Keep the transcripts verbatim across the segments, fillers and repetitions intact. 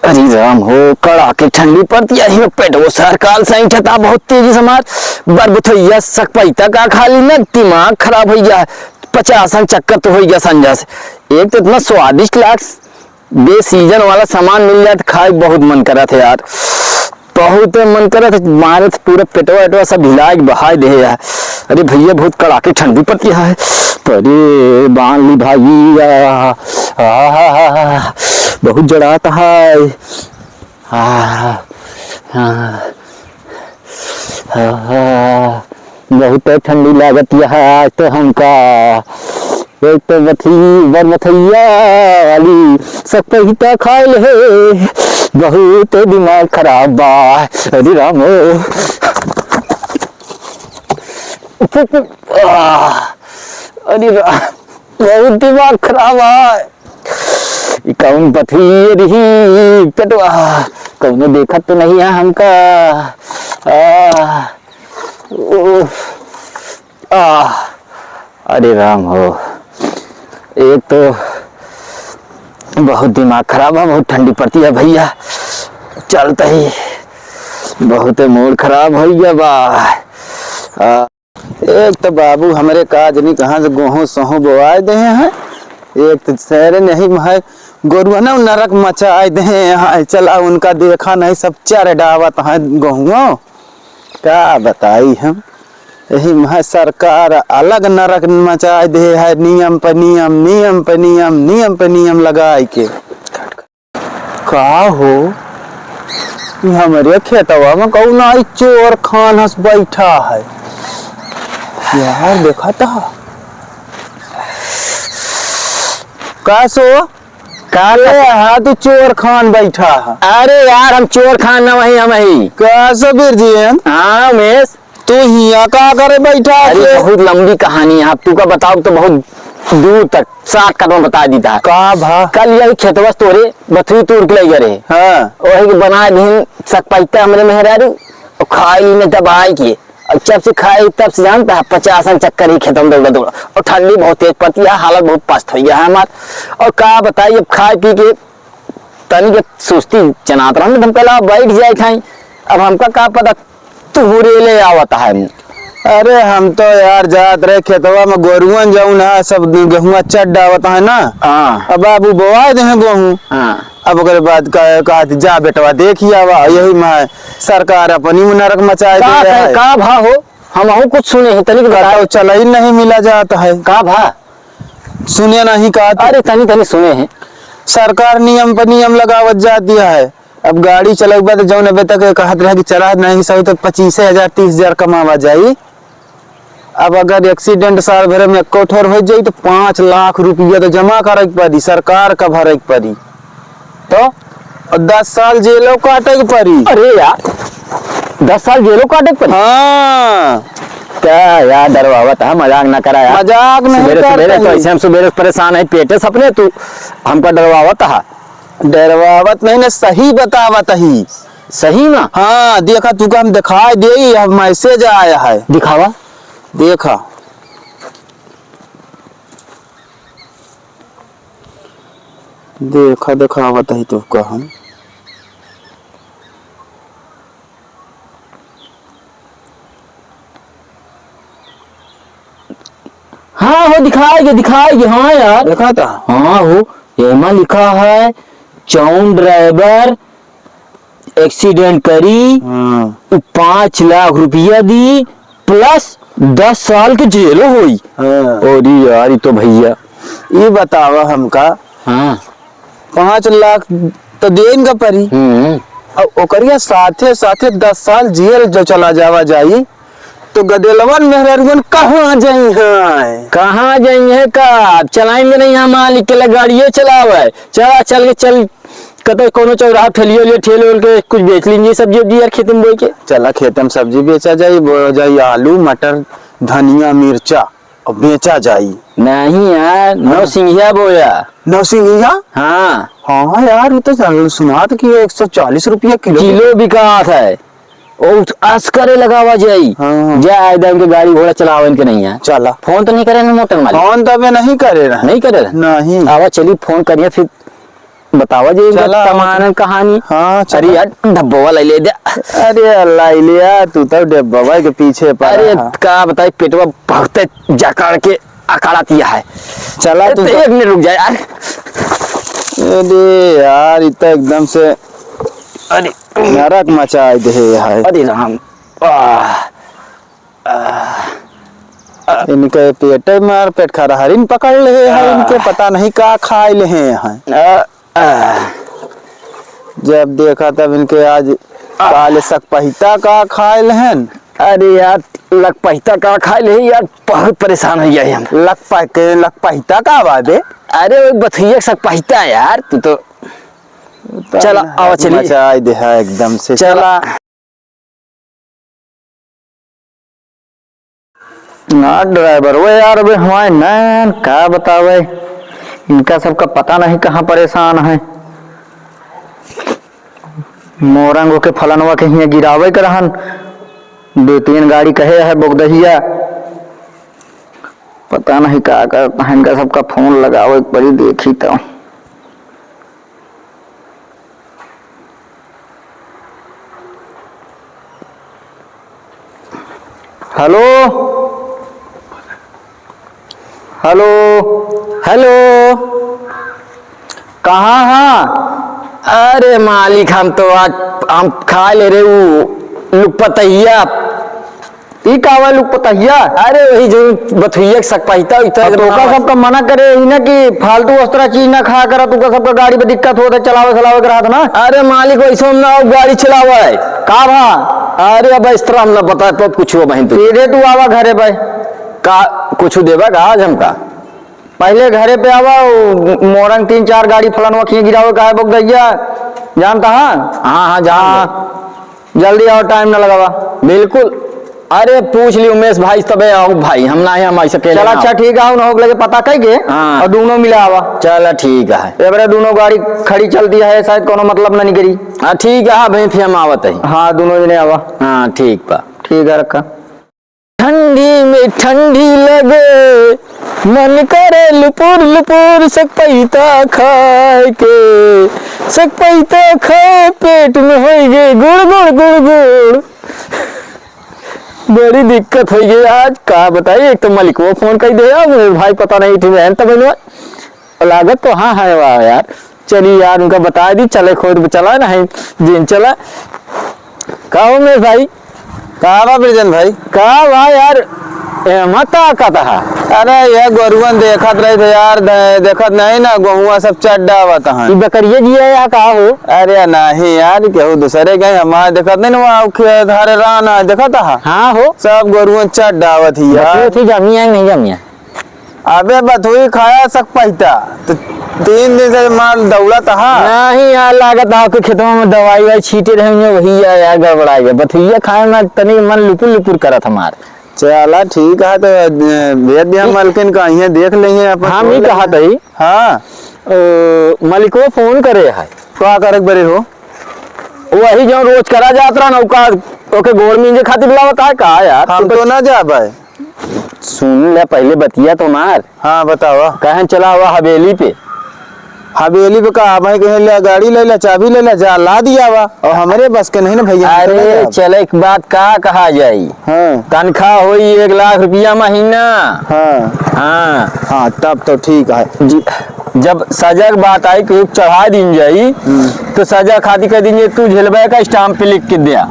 अरे राम हो, कड़ाके ठंडी पड़ती है, यो पेटवो सरकार से ऐंठता बहुत तेजी से मार। बरबथैया सकपैता का खाली न दिमाग खराब होइ गया है, पचासन चक्कर तो होइ गया संझा से। एक तो इतना स्वादिष्ट लाग, बेसीजन वाला सामान मिल जाए तो खाए बहुत मन करत है यार, बहुत मन करत है, मारे तो पूरा पेटवा वेटवा सब हिला के बहाय दे यार। अरे भैया, बहुत कड़ाके ठंडी पड़ती है। अरे बांध ली भैया, आहा, बहुत जड़ात है। आहा, आहा, आहा, बहुत ठंडी लागत है आज तो हमका। एक तो बथी, बरबथैया वाली सकपैता खाए ले, बहुत दिमाग खराब बा। अरे राम। आह, अरे राम, बहुत दिमाग खराब है। ई कौन बथी रही पेटवा, कौनो देखत तो नहीं है हमका। आह, ओह, आह, अरे राम हो, एक तो बहुत दिमाग खराब है, बहुत ठंडी पड़ती है भैया, चलते ही बहुत मूड खराब हो गया बा। आ, एक तो बाबू हमरे का जनी कहाँ से गोहूँ सोहूँ बोआए दे हैं, एक तो शहर नहीं है, गोरुआ ना नरक मचाए दे हैं, चला उनका देखा नहीं, सब चर डावत हैं गोहुओं। का बताई हम, यही में सरकार अलग नरक मचाए दे है, नियम पे नियम, नियम पे नियम, नियम पे नियम लगाए के। का हो, ई हमरे खेतवा में कौन आई चोर खान हस बैठा है यार, देखा था। का सो? का ए, हाँ, तू चोर खान बैठा है। अरे यार, हम चोर खान ना वही, हम ही। का सो बीर जी? हाँ उमेश। तू हियाँ का करे बैठा अरे, के? बहुत लंबी कहानी है, अब तू का बताओ तो बहुत दूर तक shortcut में बता दीता है। का भा? कल यही खेतवा से तोरे बथरी तोड़ के ले गए रहे। हाँ। वही के बना दिन सकपैता हमरे मेहरारू, और खाई ली में दबाई के। और जब से खाई तब से जानता है, पचासन चक्कर ही खेतवा में दौड़ा दौड़ा। और ठंडी बहुत तेज पड़ती है, हालत बहुत पस्त हो गया है हमार। और का बताई, अब खाए पी के तनी के सुस्ती जनात रहन, हम कहला बैठ जाए खाई। अब हमका का पता तू रेले आवत है। अरे हम तो यार जात रहे खेतवा में, गोरुअन जौन है सब गेहुआ चट डावत है ना। हाँ। अब बाबू बोआ दे हैं गोहूँ। हाँ। अब ओकरे बाद कह-, कहत जा बेटवा देखी आवा, यही में सरकार अपनी में नरक मचाए का दे रहा कहे, है। का भा हो? हमहू कुछ सुने हैं, तनिक बताओ। कतौ चलई नहीं मिला जात है। का भा? सुने नहीं का तू? अरे तनी तनी सुने हैं। सरकार नियम पर नियम लगावत जाती है। अब गाड़ी चलौबा तो जौन अबे तक कहत रहे कि चला नहीं सही तो पच्चीस हजार, तीस हजार कमावा जाई। अब अगर accident साल भर में एको ठोर हो जाई तो पाँच लाख रुपया तो जमा करे के पड़ी, सरकार का भरे के पड़ी। तो? और दस साल जेलो काटे के पड़ी। अरे यार, दस साल जेलो काटे के पड़ी? हाँ। क्या यार, डरवावत है, मजाक ना करा यार। मजाक नहीं सुबेरे, सुबेरे तो करते हैं। ऐसे हम सुबेरे परेशान है, पेटे सपने, तू हमका डरवावत है। डरवावत नहीं ना, सही बतावत ही। सही ना? हाँ, देखा, तू का हम दिखाई दे, यह message आया है। दिखावा। देखा। देखा, देखावत ही तोहका हम। हाँ हो, दिखाएगे, दिखाएगे, हाँ यार। देखा था? हाँ हो, एमा लिखा है, चौन ड्राइवर accident करी, हाँ। उ पाँच लाख रुपया दी, plus दस साल के जेलो होई। हाँ। अरे यार, ई तो भैया। ई बतावा हमका, हाँ। पाँच लाख तो देन का परी। हम्म। और ओकरिया साथे साथे दस साल जेल जो चला जावा जाई, तो गदेलवन मेहरारुअन कहाँ जाई हैं? कहाँ जाई हैं का? अब चलाई में नहीं है मालिक के लिए गाड़ियों चलावे। चला, चल के चल, कतई कोनो चौराहा ठेलियो लिए, ठेल ओल के कुछ बेच लीजिए, सब्जी उब्जी यार, खेत में बोई के। चला, खेत में सब्जी बेचा जाई, बो जाई आलू, मटर, धनिया, मिर्चा, और बेचा जाई। नहीं यार, हाँ। नौसिंगिया बोया। नौसिंगिया? हाँ। हाँ यार, वो तो सुनात कि एक सौ चालीस रुपया किलो। किलो बिकात है। ओ, अस करे लगावा जाई। हाँ। जा, एकदम के गाड़ी घोड़ा चलावन के नहीं है। चला। फोन तो नहीं करे ना मोटर मालिक? फोन तो अबे नहीं करे रहे। नहीं करे रहे? नहीं। आवा, चली, फोन करिए फिर। बतावा जे इनका चला, तमाम चला। कहानी। हाँ, चला। अरे यार, डब्बवा ले ले दे। अरे अल्लाह, ले आ, तू तो डब्बवा के पीछे पड़ा अरे, है। का बताई, पेटवा बहुत जकड़ के अकड़ातिया है। चला, अरे, तू तो तो एक मिनट रुक जा यार। अरे यार, इ तो एकदम से अरे। नरक मचाई दे है। अरे राम। आह। इनके पेटे में और पेट खरहरिन पकड़ ले है, आह। इनके पता नहीं का खाए ले हैं। आ, आ। जब देखा तब इनके आज आ। काले सकपहिता का खाए ले हैं। अरे यार, लकपहिता का खाए ले हैं यार, बहुत परेशान हो गए हम। लकपह-, के लकपहिता का बा बे? अरे वो बथुइया सकपहिता यार, तू तो। चला, आवा, चली। मचाई दे है एकदम से। चला। चला। ना ड्राइवर, वो यार, अबे हमारे नैन का बतावे, इनका सबका पता नहीं कहाँ परेशान है। मोरंग होके फलनवा के हियाँ गिरावे के रहन, दो तीन गाड़ी कहे है बोगदहिया, पता नहीं का करता है। इनका सबका फोन लगावे के पड़ी, देखी तो। हेलो, हेलो, हेलो, कहाँ हा? अरे मालिक, हम तो आज, हम खाए ले रहे उ लुकपतहिया। ई का बा लुकपतहिया? अरे वही जो बथुइया के सकपहिता उहिता अब तो ओका बनावा। सबका मना करे ही ना कि फालतू उस तरह चीज ना खाया करा, तो ओका सबका गाड़ी पे दिक्कत होत है, चलावे सलावे के रहत ना। अरे मालिक, वैसे हम ना गाड़ी चलावे है। का भा? अरे अब इस तरह हम ना बता पाब कुछ बहिन तू। सीधे तू आवा घरे पे। का कुछ देबा का आज हमका? पहले घरे पे आवा, उ मोरंग तीन चार गाड़ी फलनवा खिए गिरावे का है बोगदहिया, जानता हा? हाँ, हाँ, जान हाँ। ले। जल्दी आवा, टाइम ना लगावा। बिल्कुल। अरे पूछ ली उमेश भाई, तबे आउब भाई, हम ना, हम ऐसे अकेले चला, ना अच्छा, आउब। ठीक है, उन लोग लगे पता कई के हाँ। और दोनों मिला आवा। चला, ठीक है। ए बरे, दोनों गाड़ी खड़ी चलती है, शायद कोनो मतलब ना निकली। हाँ, ठीक है, हाँ भाई, फिर हम आवत है। हाँ, दोनों जने आवा। हाँ, ठीक बा। ठीक है, रखा। ठंडी में ठंडी लगे, मन करे लुपुर लुपुर सकपैता खाए के। सकपैता खाए पेट में होई गे गुड़ गुड़ गुड़ गुड़। बड़ी दिक्कत होई गे आज, का बताई, एक तो मलिकवा फोन कई दे, अब भाई पता नहीं उठी रहन तब इनवा। लागत तो हाँ है वाह यार। चली यार, उनका बताइ दी, चले खोद चला नहीं, जिन चला। का हो उमेश भाई? का बा बिरजन भाई? का बा यार, एमा ताकत हा? अरे ये गोरुअन देखत रही थे यार, दे-, देखत नहीं ना, गोहुआ सब चड्डावत हन। ई बकरिया जिया या का हो? अरे नहीं यार, केहू दूसरे के हमारे देखत नहीं ना, वहाँ खे-, धारे रान है, देखत हा? हाँ हो। सब गोरुअन चड्डावत ही यार। बकरी थी जमिया कि नहीं जमिया? अबे बथुई खाया सकपहिता, तो तीन दिन से माल दौड़त हा। नहीं यार, लागत हा कि खेतवा में दवाई वाई छीटे रहे होंगे, वही यार, यार गड़बड़ा गया। बथुइया खाए में तनी मन लुपुर लुपुर करत हमार। चला ठीक है, तो, अ, भेज दिया मलकिन का, इहे देख लेंगे अपन। हम ही कहा तही। हाँ। ओ, मलिको फोन करे है। का करे बरे हो? वही जो रोज करा जात रहा ना, ओका, ओके गोड़ मींजे खातिर बुलावत है का यार? हम तो ना जाबे। सुन ले पहले बतिया तो मार। हाँ, बतावा। कहें चला आवा हवेली पे। हवेली पे का, मैं कहें ले गाड़ी ले ले, चाबी ले ले, जा लाद आवा। और हमरे बस के नहीं ना भैया, हम तो ना अरे जाब। चल, एक बात का कहा जाई। हाँ। तनख्वाह होई एक लाख रुपया महीना। हाँ। हाँ। हाँ, तब तो ठीक है। जी, जब सजा के बात आई कि चढ़ा दीन जाई, हम्म। तो सजा खातिर कह दीन जाई, तू झेलबे का स्टाम्प पे लिख के दिया।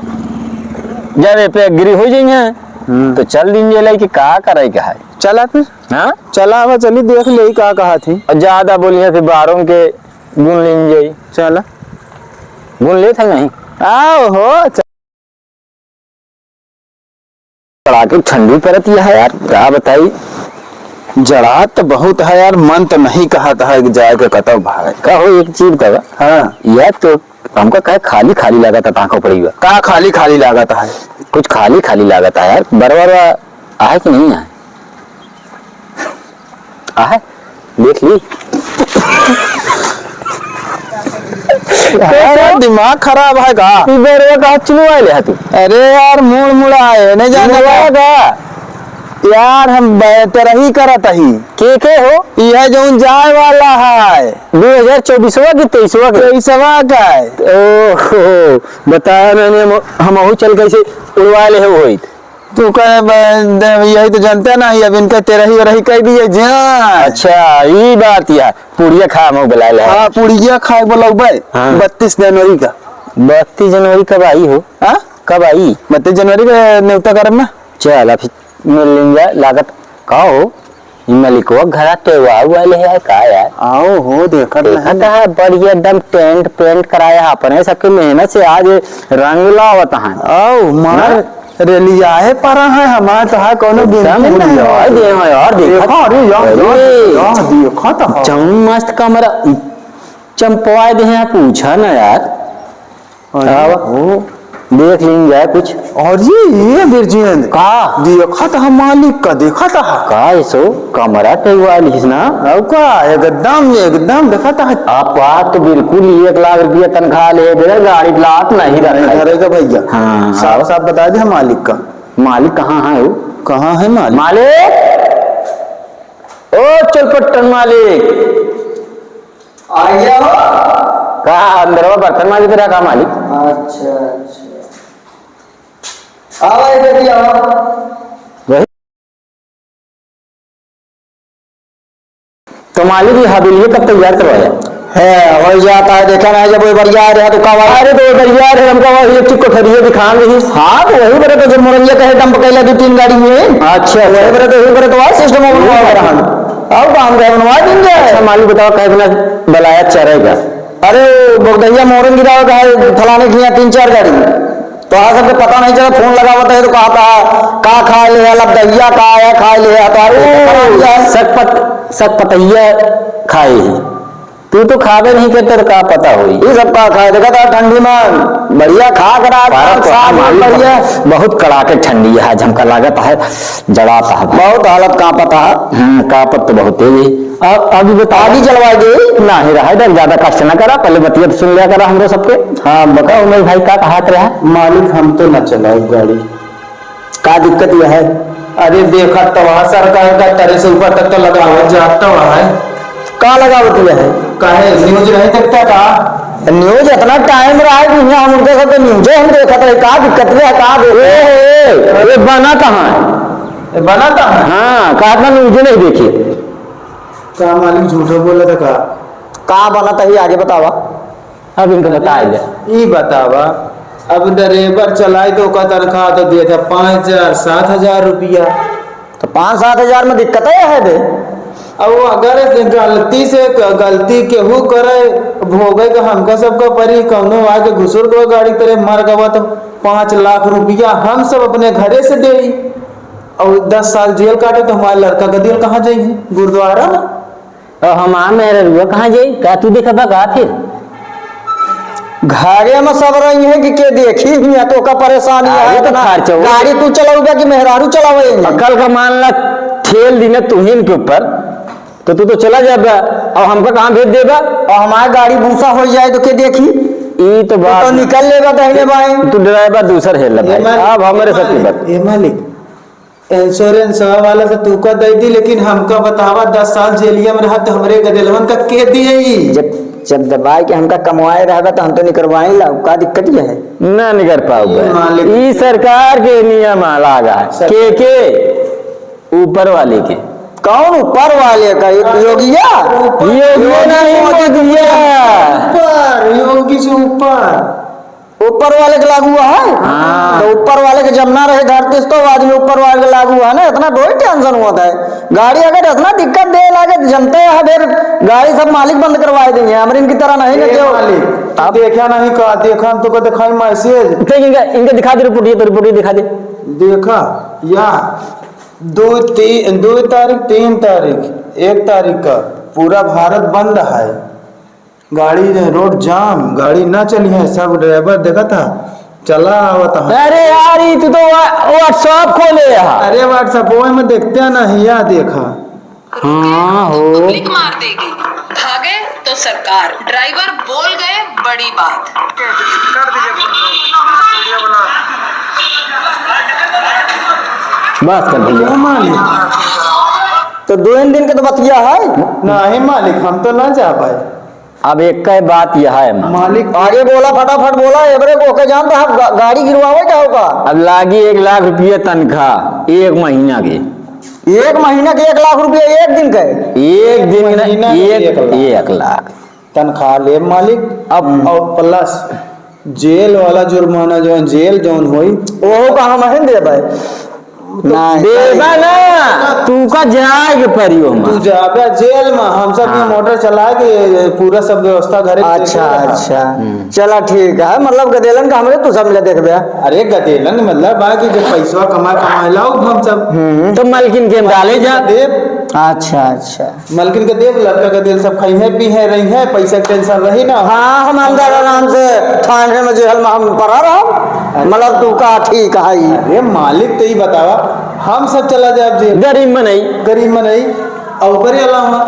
जब ए पे एग्री हो जाइए, हम्म। तो चल दीन जाई, कि का करे के है। चला फिर। हाँ? चला, अब चली देख ले का कहा थी। और ज्यादा बोलिए फिर बारह के गुन लीन जाई। चला। गुन लेत है नहीं? आओ हो, च- बड़ा के ठंडी पड़त है यार, का बताई। जड़ा तो बहुत है यार, मन तो नहीं कहत है कि जाए के कतौ भागे। का हो, एक चीज बतावा। हाँ। यार तो हमका काहे खाली खाली लागत है, ताको पड़ी बा। का खाली खाली लागत है? कुछ खाली खाली लागत है यार। बरवा बरवा आहे कि नहीं आहे? आहे? देख ली। अरे, दिमाग खराब है का? ई बरवा का चुनवा ले तू? अरे यार, मूड़ मुड़ा है, नहीं जाना चुनवा का? का? यार, हम ब-, तेरही करत ही। के, के हो? इहे जौन जाए वाला है। दो हजार चउबीसवा की तेईसवा के? तेईसवा का है। ओहो, बताया ना, हम, हमहू चल के ऐसे उड़वा ले हो होइत। तू कहे, ब-, द-, यही तो जनते नहीं, अब इनका तेरही वेरही कह दिए जान। अच्छा, ई बात या। पुड़िया खा हम बुला ले। हाँ, पुड़िया खाए बोलौबे। हाँ। बत्तीस जनवरी का। बत्तीस जनवरी कब आई हो? हाँ? कब आई? बत्तीस जनवरी का नेवता करब ना। चल, अब मिल लिंगा, लागत का हो? ई मलिकवा घरा तो हुआ हुआ ले है का यार? आओ हो, देखत देखत नहीं। है, बढ़िया एकदम टेंट पेंट कराया है अपने सबके मेहनत से, आज रंग लावत हैं। आओ, मार ना? रेलियाए परा है, हमार तो है कोनो एकदम गिनती नहीं। उड़िया दे हैं यार, देखत देखो, अरे यार, अरे। यार, यार, देखत है। जौन मस्त कमरा, ई चंपवाए दे हैं, पूछा ना यार। अरे आवा। हो। देख लीन जाए कुछ। और ये, ये बिरजेंद्र। का? देखत ह मालिक का, देखत ह। का ऐसो? कमरा टहवालिस ना? अब का? एकदम, एकदम देखत ह। आप बात तो बिल्कुल ही एक लाख रुपया तनख्वाह ले, बेटा, गाड़ी लात नहीं रखा है। अरे का भैया? हाँ, साफ, आवा। साफ बता दे मालिक का। मालिक कहाँ है वो? कहाँ है मालिक? मालिक! ओ चलपट्टन मालिक! आ गया हो? का अंदरवा बर्तन मांजत रहा का मालिक? अच्छा, अच्छा। आवा इधर ही आवा। वही। तो मालिक, ये हवेलिया कब तैयार करवाया? है, हो जाता है, देखा नहीं, जब वो बरियार है तो कब आया? अरे, तो वो बरियार है, हमका वही एक ठो कोठरिया दिखा रही। हाँ, तो वही बरे तो जो मुरैया कहे dump कैला दो तीन गाड़ी में। अच्छा, तो वही अच्छा। बरे तो, वही बरे तो और system बनवा रहा हम। अब काम का बनवा देंगे। अच्छा, मालिक बताओ, कहे बिना बलाया चरेगा? अरे, बोगदहिया मोरन गिरावे का है, फलाने के यहाँ तीन चार गाड़ी। तो आज सबके पता नहीं चला, फोन लगावत है तो कहत ह, का खाए ले है, लबदहिया का है, खाए ले है, तो अरे, ओ, पता नहीं है। सक पत-, सक पतहिया खाए ही। तू तो खाबे नहीं करते तो का पता होई? ये सब का खाए? देखा था ठंडी में बढ़िया खा कर आज पारा तो साग हम आलू बढ़िया। बहुत कड़ाके ठंडी है आज, हमका लागत है जड़ात है। बहुत हालत कांपत है। हम्म, कांपत तो बहुत है। अब, अभी बता। आगी जलवा दे। ना ही रहा, इधर ज्यादा कष्ट ना करा, पहले बतिया तो सुन लिया करा हमरो सबके। हाँ, बता। उमेश भाई का कहत रहा? मालिक, हम तो ना चलाए गाड़ी। का दिक्कत यह है? अरे देखत तो वहाँ सरकार का तरे से ऊपर तक तो लगावत जात तो वहाँ है। का लगावत यह है? काहे, news नहीं देखता का? News इतना time रहा है कि यहाँ हम उनके साथ तो news हम देखत रहे, का दिक्कत यह है, का दे-, ए, ए, ए, बना कहाँ है? ए, बना कहाँ है? हाँ, कहा था news नहीं देखिए। का मालिक झूठो बोला था का? का बनत ही आगे बतावा। अब इनका बताए दे। ई बतावा, अब driver चलाई तो ओका तनख्वाह तो देत है पाँच हजार, सात हजार रुपया। तो पाँच सात हजार में दिक्कत है, है बे? अब वो अगर गलती से, गलती केहू करे, भोगे के हमका सबका परी, कौनो आके घुसुर के गाड़ी तरे मर गवा तो पाँच लाख रुपया हम सब अपने घरे से देई। और दस साल जेल काटे तो हमारे लड़का का दिल कहाँ जाई है? गुरुद्वारा में। और हमार मेहररुआ कहाँ जाई? का तू देखबा का फिर? घरे में सब रही है कि के देखी ही है, तो का परेशानी है अरे तो इतना? खर्चो। गाड़ी तू चलाऊबा कि मेहरारू चलावे ही? अकल का मान ला, ठेल दी ना तुहिन के ऊपर, तो तू तो चला जाबा, और हमका कहाँ भेज देबा? और हमार गाड़ी भूसा हो जाए तो के देखी? ई तो तू बात तो ना। निकल लेबा दहिने बाएं। तू driver दूसर है ले ए भाई, मालिक, अब हमरे ए साथ की मालिक, बात। ए मालिक, insurance वाला से तू का दे दी, लेकिन हमका बतावा, दस साल जेलिया में रहा तो हमरे गदेलवन का के दिए ई? जब, जब दबाए के हमका कमवाए रहबा तो हम तो निकरवाए ला, का दिक्कत ये है? ना निकर पाऊबा। ये मालिक। ई सरकार के नियम आ लागा। सर। के, के? ऊपर वाले के। कौन ऊपर वाले का? ये योगिया? ऊपर। योगिया नहीं, मोदी योगिया। ऊपर, योगी से ऊपर। ऊपर वाले के लागू है। हाँ। तो ऊपर वाले के जब ना रहे धरती से, तो आदमी ऊपर वाले के लागू है ना, इतना कोई tension होता है। गाड़ी अगर इतना दिक्कत दे लागे, तो जनते हैं फिर गाड़ी सब मालिक बंद करवाए देंगे, हमरे इनकी तरह नहीं ना ए क्यों? मालिक, अब देखा नहीं का, देखा हम तो को दिखाई message। देख इनका, इनका दिखा दे report, ये तो report ये दिखा दे। देखा, या दो, तीन, दो तारीख, तीन तारीख, एक तारीख का पूरा भारत बंद है। गाड़ी ने रोड जाम, गाड़ी ना चली है, सब driver देखा था, चला आवत है। अरे यार, ई तू तो वा-, WhatsApp खोले है। अरे WhatsApp वो में देखते हैं ना, हिया देखा। हाँ हो। Public मार देगी। भागे तो सरकार, driver बोल गए बड़ी बात। कर दीजिए, वीडियो बना। बस कर भैया। ए मालिक। तो दो दिन के तो बतिया है। नहीं मालिक, हम तो ना जा पाए। अब एक बात यह है मालिक। मालिक। आगे बोला, फटाफट बोला, एवरे को के जानता है, गा-, गाड़ी गिरवावे का होगा? अब लागी एक लाख रुपया तनख्वाह एक महीना के। एक महीना के एक लाख रुपया एक दिन के? एक दिन के ना, महीना के एक, एक लाख। एक लाख। तनख्वाह ले मालिक। अब हम्म। और plus जेल वाला जुर्माना जौन, जेल जौन होई, ओहो का हम ही देबै। तो नहीं। देबा ना, तू का जाए के परी ओमा। तू जाबे जेल में, हम सब ये हाँ। मोटर चला के पूरा सब व्यवस्था घरे अच्छा, देखे रहा। अच्छा। हम्म। चला ठीक है, मतलब गदेलन का हमरे तू सब मिला देखबे। अरे गदेलन मतलब बा कि जब पैसवा कमा, कमा लाओ हम सब। हम्म, तो मलकिन के हम डाले जा। देब। अच्छा, अच्छा। मलकिन के देब, लड़का के देल, सब खइहे, पीहे, रहिहे, पैसा के tension रही ना। हाँ, हम अंदर आराम से ठंडे में जेहल में हम पड़ा रहब। अरे। मतलब तू का ठीक है ई। अरे मालिक, तो ई बतावा, हम सब चला जाब जेल। गरीब मनई। गरीब मनई। और ओकरे अलावा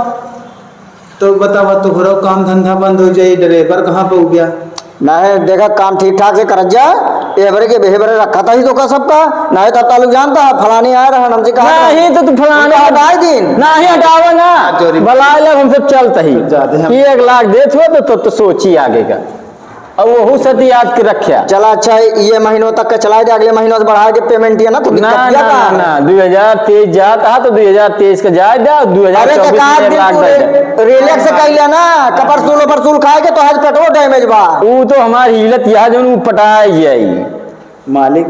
तो बतावा, तोहरा काम धंधा बंद हो जाई, driver कहाँ पे हो गया? नहीं, देखा, काम ठीक ठाक से करत जा। एबरे के बेहबरे रखा था ही तो का सबका। नहीं तो तालुक जानता है, फलानी आए रहन, हमसे कहा नहीं तो तू फलाने उनका हटाए दिन। नहीं हटावे ना। जोरी। बुलाए ले, हम सब चलत ही। ज्यादा हम ये एक लाख देत हो तो, तो, तो सोची आगे का। अब वहू से तो याद के रख्या। चला अच्छा, ये महीनों तक का चलाए दे, अगले महीनों से बढ़ाए दे payment, ये ना तो ना, दिक्कत क्या ना, का? ना, दो हज़ार तेईस जात हा तो दो हज़ार तेईस का जाए दे, अरे तो दो हज़ार चउबीस का में दिन लाग तू जाए दे। Relax कइला ना, कपरसूल उपरसूल खाए के तो आज पेटवो damage बा। ऊ तो हमार हिलत यह जौन ऊ पटाए जाई। मालिक,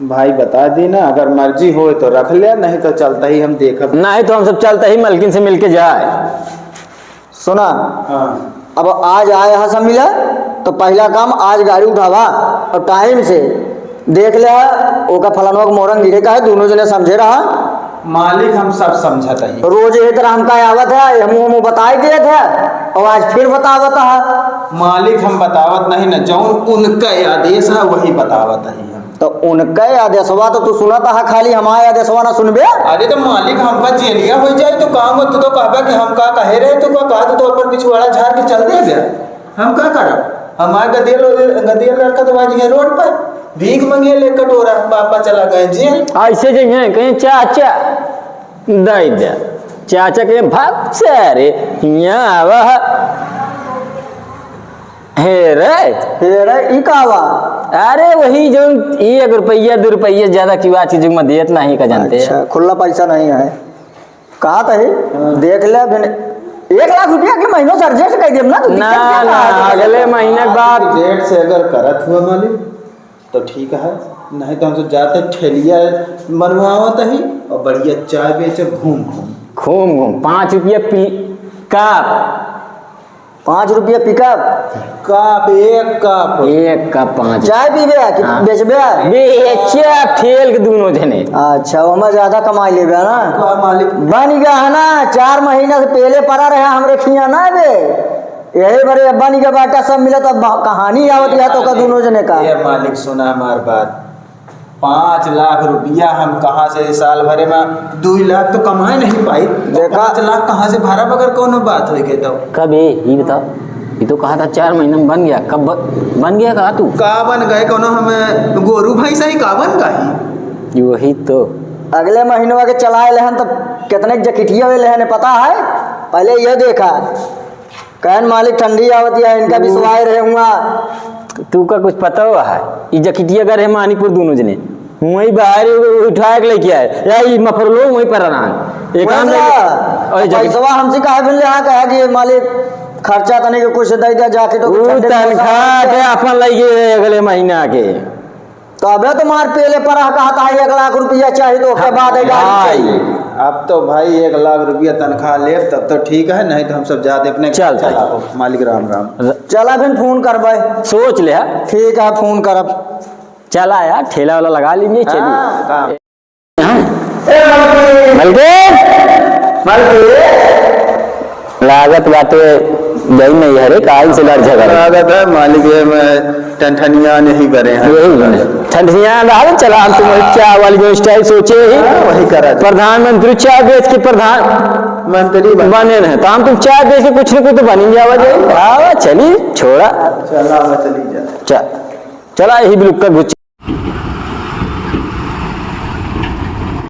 भाई बता दी ना, अगर मर्जी होए तो रख ले, नहीं तो चलता ही हम देखब। नहीं तो हम सब चलता ही मलकिन से मिलके जाए। सुना, हाँ। अब आज आए हा सब मिला, तो पहला काम आज गाड़ी उठावा और time से देख ले हा, ओका फलानवा के मोरंग गिरे का है, दोनों जने समझे रहा। मालिक, हम सब समझत हई। रोज यही तरह हमका आवत है, हमू, हमू बताई देत है, और आज फिर बतावत है। मालिक, हम बतावत नहीं न, जौन उनका आदेश है, वही बतावत हई हम। तो उनका आदेशवा तो तू सुनत है, खाली हमारा आदेशवा ना सुनबे? अरे, तो मालिक, हमका जेलिया हो जाए, तो काम हो, तू तो कहबे कि हम का कहे रहे, तू का कहा, तू तो अपन पिछवाड़ा झाड़ के चल दे बे। हम का करब? हमार गदेल, गदेल लड़का तो आज ये road पर भीख मांगे ले कटोरा, पापा चला गए जेल। ऐसे जइहे, कहीं चाचा, दे दे। चाचा के भाग से, अरे, हियाँ आवा। हे रे। हे रे, ई का बा? अरे, वही जौन एक रुपया, दो रुपया ज्यादा क्यों आज के जुग में देत नहीं का जानते हैं। अच्छा, खुला पैसा नहीं है। कहा तही, हाँ। देख ले, बिन एक लाख रुपया अगले महीनों से adjust कर देब ना, तो दिक्कत ना, क्या ना, बा? अगले महीने के बाद। Date से अगर करत हुआ मालिक, तो ठीक है, नहीं तो हम तो जाते ठेलिया बनवावत ही और बढ़िया चाय बेचे घूम घूम। घूम घूम, पाँच रुपया पी-, cup। पाँच रुपया pickup? Cup, एक cup। एक cup पाँच। चाय पीबे कि हाँ। बेचबे? बेचे, ठेल के दोनों जने। अच्छा, ओमा ज्यादा कमाई लेबे ना? का मालिक? बन गया है ना, चार महीना से पहले पड़ा रहा हमरे खिया ना बे। यही बरे अब बन गया बाटा, सब मिला तो अब कहानी आवत गया तो का दोनों जने का। ये मालिक सुना हमार बात, पाँच लाख रुपया हम कहाँ से इस साल भरे में दो लाख तो कमाए नहीं पाई, तो देखा। पाँच लाख कहाँ से भरब अगर कोनो बात होई के तो? कब ये, ये बताओ, ये तो कहा था चार महीने में बन गया, कब ब-, बन गया कहा तू? का बन गए, कोनो हम गोरू भैंसा ही का बन गई? वही तो। अगले महीनवा के चलाए लेहन तो कितने जकिटिया वे लेहन पता है? पहले ये देखा। कहन मालिक ठंडी आवत है, इनका हम्म। बिसवाए रहे हुआ। तू का कुछ पता हुआ है? ई जकिटिया गए रहे मानीपुर दोनों जने। हुआं ही बाहर ही उठाए के लेके आए। या ई मफरलो वहीं पर रहन। एक वहीं आम से लेके, आ। और जकिट- पैसवा हमसे काहे बिन ले, हाँ, कहा कि मालिक खर्चा तने के कुछ दे दे जाके तो ऊ ठंडे में तनख्वाह पैसा के अपन लइके अगले महीना के। तो अबे तुम्हार पेले पर कहता है एक लाख रुपया चाहिए तो ओके बाद है गाड़ी भाई। चाहिए। अब तो भाई एक लाख रुपया तनख्वाह लेब तब तो ठीक है, नहीं तो हम सब जाते अपने चल चला भाई। हो। मालिक राम राम। चला फिर फोन करबे। सोच ले, हाँ। ठीक है, फोन करब। चला यार, ठेला वाला लगा लीजिए, चलिए। हाँ, काम। हाँ। ए, मलकिन। मलकिन। मलकिन। लागत बाटे गई नहीं है रे, काल से लड़ झगड़। लागत है मालिक, ये मैं ठनठनिया नहीं करे हैं। यही है। ठनठनिया रहा, चला, हम तुम वही चाय वाली जो style सोचे ही। हाँ, वही करा जाए। प्रधानमंत्री चाय बेच के प्रधान मंत्री बने। बने रहे, तो हम तुम चाय बेच के कुछ न कुछ तो बन ही जावा जाए। हाँ, चली, छोड़ा। चला, चली जा। चल, चला, यही बिल्कुल का गुच्छ।